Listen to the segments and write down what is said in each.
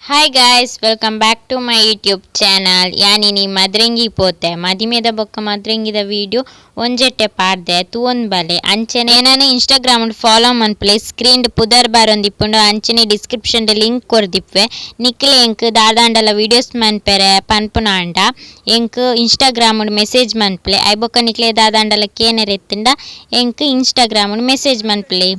Hi guys, welcome back to my YouTube channel. ಯಾನಿನಿ ಮದ್ರೆಂಗಿ ಪೋತೆ ಮದಿಮೆದ ಬೊಕ್ಕ ಮದ್ರೆಂಗಿದ video ಒಂಜೆಟ್ಟೆ ಪಾಡ್ದೆ ತೂವೊಂದು ಬಲೆ. ಅಂಚನೆ ಏನಾನ ಇನ್ಸ್ಟಾಗ್ರಾಮ್ ಫಾಲೋ ಮನ್ಪುಲೆ. ಸ್ಕ್ರೀನ್ ಪುದರ್ ಬಾರೊಂದಿಪ್ಪುಂಡು. ಅಂಚನೆ ಡಿಸ್ಕ್ರಿಪ್ಷನ್ ಲಿಂಕ್ ಕೊರ್ದಿಪ್ಪೆ. ನಿಕ್ಲೆ ಎಂಕ್ ದಾದಾಂಡಲ ವೀಡಿಯೋಸ್ ಮನ್ಪೆರೆ ಪನ್ಪುನಾಂಡ ಎಂಕ್ ಇನ್ಸ್ಟಾಗ್ರಾಮ್ ಮೆಸೇಜ್ ಮನ್ಪುಲೆ. ಐಬೊಕ್ಕ ನಿಕ್ಲೆ ದಾದಾಂಡಲ ಕೇನೆರೆ ಇತ್ತುಂಡ ಎಂಕ್ ಇನ್ಸ್ಟಾಗ್ರಾಮ್ ಮೆಸೇಜ್ ಮನ್ಪುಲೆ.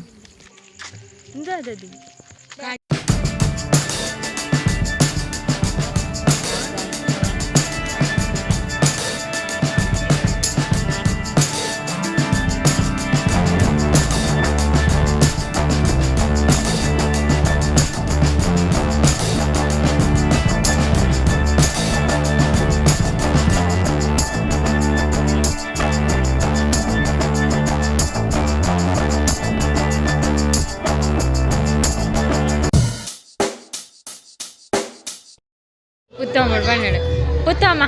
ಉತ್ತಮ ಬಣ್ಣಡು ಉತ್ತಮ.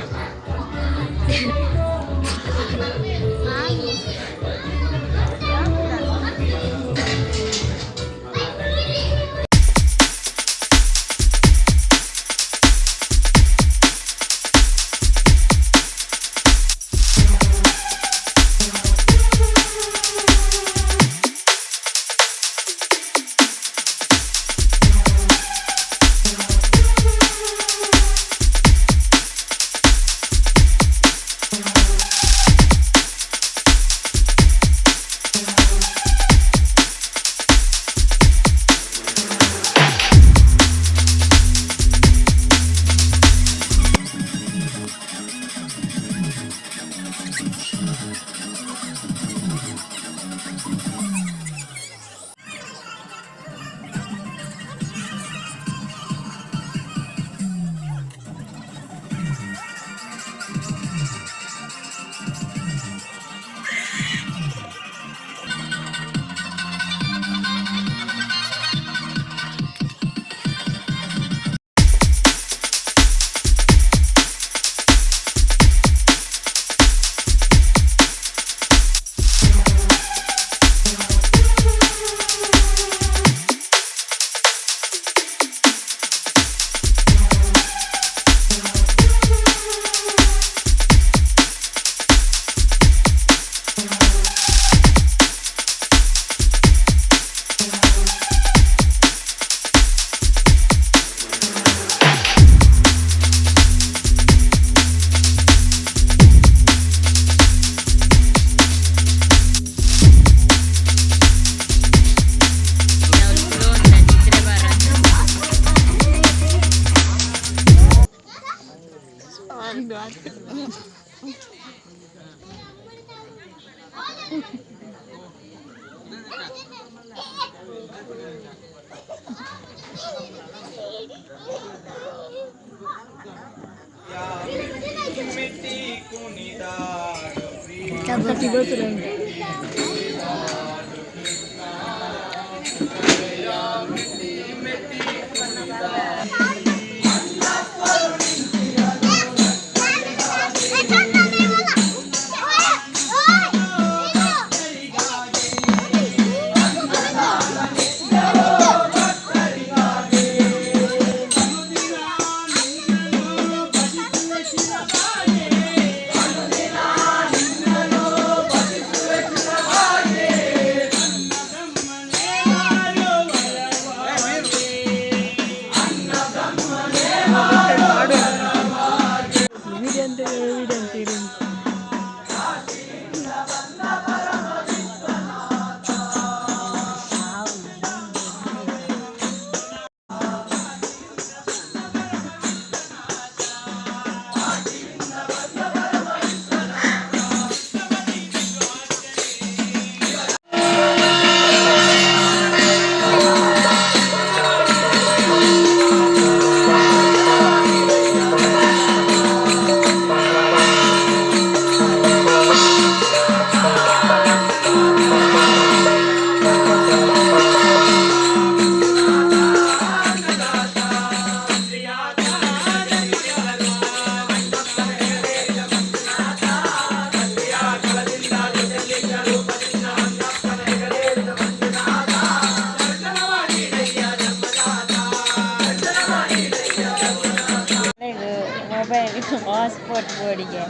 ಮೊಬೈಲ್ ಹಾಟ್ಸ್ಪಾಟ್ ಬೋರ್ಡಿಗೆ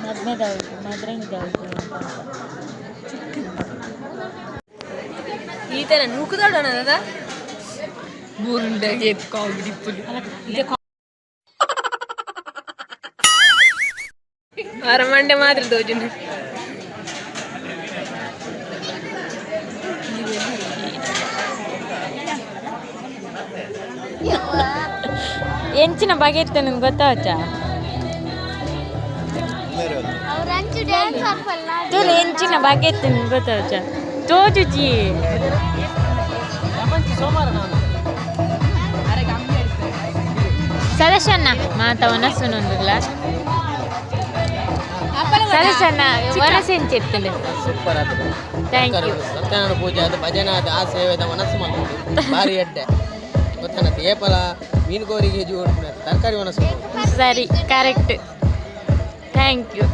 ಮದ್ಮೆದವ್ರು ಮದ್ರಂಗಿದವ್ರು ಈ ತರ ನೂಕುದಾಡೋಣ ದಾದಾ ಬೂರುಂಡಗೆ ಕಾಮಿಡಿ ಪುಲಿ ಅರಮಂಡೆ ಮಾತ್ರ ದೋಜುಂಡು. ಎಂಚಿನ ಬಗೆ ಇತ್ತು ನಿಮ್ಗೆ ಗೊತ್ತಾಚ? ತುಳು ಎಂಚಿನ ಬಗೆ ಇತ್ತು ನಿಮ್ಗೆ ಗೊತ್ತಾಚ? ತೋಜುಜಿ. ಸದಸ್ಯಣ್ಣ ಮಾತ ಒನಸುನೊಂದುಲ್ಲ. ಸದಸ್ಯಣ್ಣ, ವನಸು ಎಂಚಿರ್ತದೆ? ಸೂಪರ್ ಆತದೆ. Thank you. Satyanarayana ಪೂಜೆ ಅದು ಭಜನೆ ಅದು ಆ ಸೇವೆದ ಮನಸ್ಸು ಮಲ್ಪುಂಡು ಭಾರಿ ಎಡ್ಡೆ ಗೊತ್ತಾನತ್ತೆ. ಏಪಲ ಮೀನು ಕೋರಿಗೆ ಜೀವ ತರಕಾರಿ ಒಣಸು. ಸರಿ, ಕರೆಕ್ಟ್, thank you.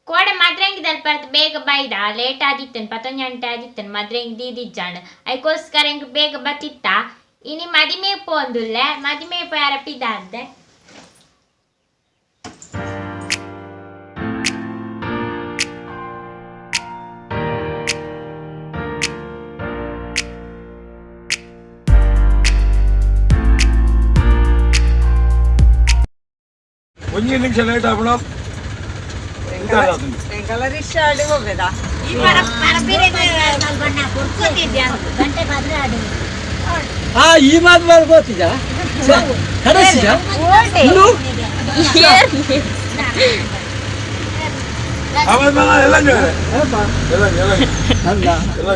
ಕೋಡೆ ಮದ್ರಂಗಿದಲ್ಲಿ ಪರ್ತ್ ಬೇಗ ಬೈದ ಲೇಟ್ ಆದಿತ್ತನ್, ಪತ್ತೊಂದು ಗಂಟೆ ಆದಿತ್ತನ್. ಮದ್ರಂಗಿ ದೀದಿಜ್ಜಾಣ, ಅದಕ್ಕೋಸ್ಕರ ಎಂಕ್ ಬೇಗ ಬತ್ತಿತ್ತ. ಇನಿ ಮದಿಮೆ ಪೋಂದುಲ್ಲೆ, ಮದಿಮೆ ಪೋಯಾರ ಪಿದಾರ್ದೆ. ಒಂಜಿ ನಿಮಿಷ ಲೇಟ್ ಆಪುಣ. ಈ ಮಾತು ಮಾಡಿ ಗೊತ್ತಿದ್ದ ಕಡೆಸಿದ. ಎಲ್ಲ ಎಲ್ಲ ಎಲ್ಲ. ಅಲ್ಲ. ಎಲ್ಲ.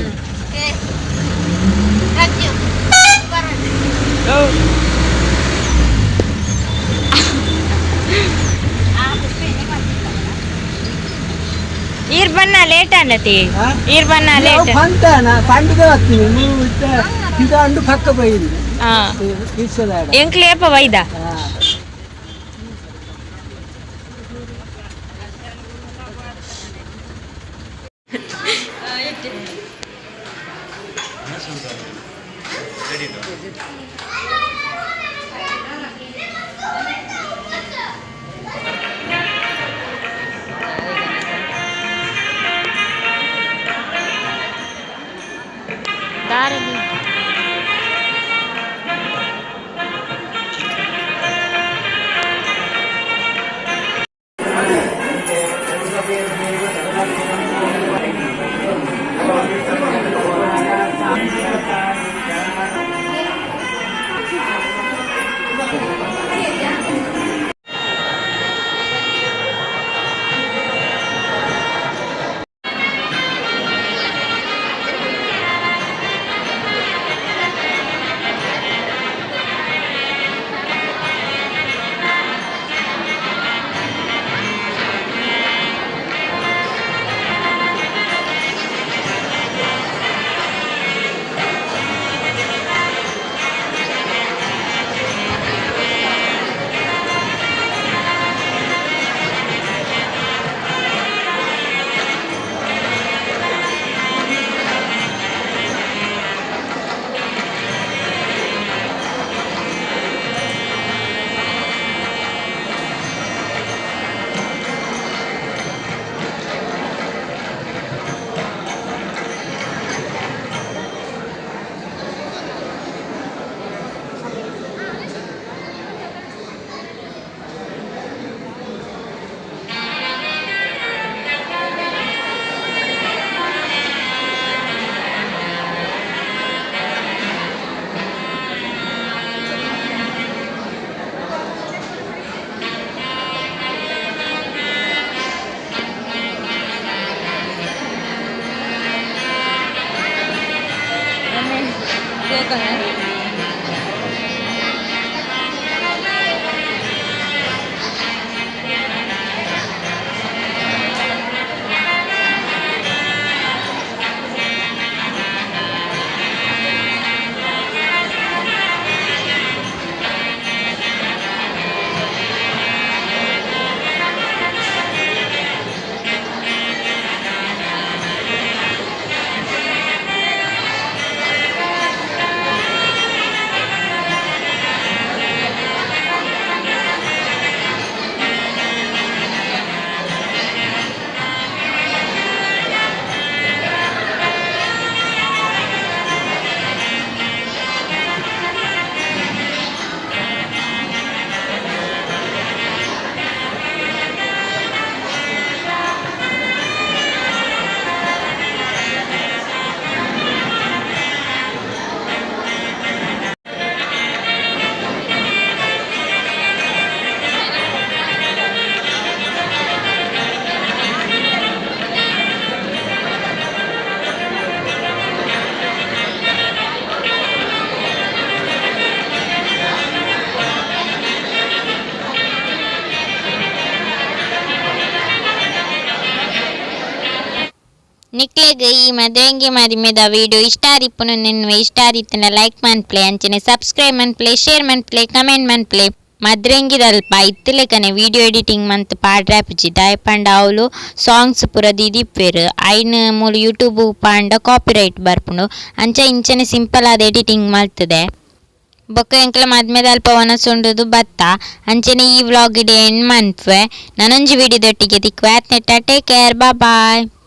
ಈರ್ ಬಣ್ಣ ಲೇಟ್ ಅನ್ನತಿ. ಈರ್ ಬಣ್ಣ ಲೇಟ್. ಪಂತನ ಪಂಡದ ಹತ್ತೀನಿ ನೀವು ಇದು ಅಂಡು ಪಕ್ಕ ಬೈದು. ಹಾ. ಈಶ್ವರ. ಎಂಕ್ಲೇಪ ಬೈದ. ದಾರಿಲಿ. ನಿಕ್ಲೆಗ್ ಈ ಮದ್ರೆಂಗಿ ಮದಿಮೆದ ವಿಡಿಯೋ ಇಷ್ಟ ಆದಿಪ್ಪುನು ನಿನ್ವೆ ಇಷ್ಟ ಆದಿತ್ತನ ಲೈಕ್ ಮನ್ಪ್ಲೆ, ಅಂಚನೆ ಸಬ್ಸ್ಕ್ರೈಬ್ ಮನ್ಪ್ಲೆ, ಶೇರ್ ಮನ್ಪ್ಲೆ, ಕಮೆಂಟ್ ಮನ್ಪ್ಲೆ. ಮದ್ರೆಂಗಿದಲ್ಪ ಇತ್ತಲೆಕನೆ ವಿಡಿಯೋ ಎಡಿಟಿಂಗ್ ಮಂತ್ ಪಾಡ್ರಾಪುಜಿ ದಾಯೆ ಪಂಡ ಅವ್ಲು ಸಾಂಗ್ಸ್ ಪೂರ ದೀದಿಪ್ಪೆರ್ ಐನ್ ಮೂಲು ಯೂಟ್ಯೂಬ್ ಪಾಂಡ ಕಾಪಿರೈಟ್ ಬರ್ಪುಂಡು. ಅಂಚ ಇಂಚನೆ ಸಿಂಪಲ್ ಆದ್ ಎಡಿಟಿಂಗ್ ಮಲ್ತದೆ. ಬೊಕ್ಕ ಎಂಕ್ಲ ಮದ್ಮೆದಲ್ಪ ವನಸುಂಡುದು ಬತ್ತ. ಅಂಚನೆ ಈ ವ್ಲಾಗ್ ಇಡೆ ಎಂಡ್ ಮನ್ಪುವೆ. ನನೊಂಜಿ ವಿಡಿಯೋದೊಟ್ಟಿಗೆ ತಿಕ್ವೆ. ಆತ್ನೆಟ್ಟ take care, bye.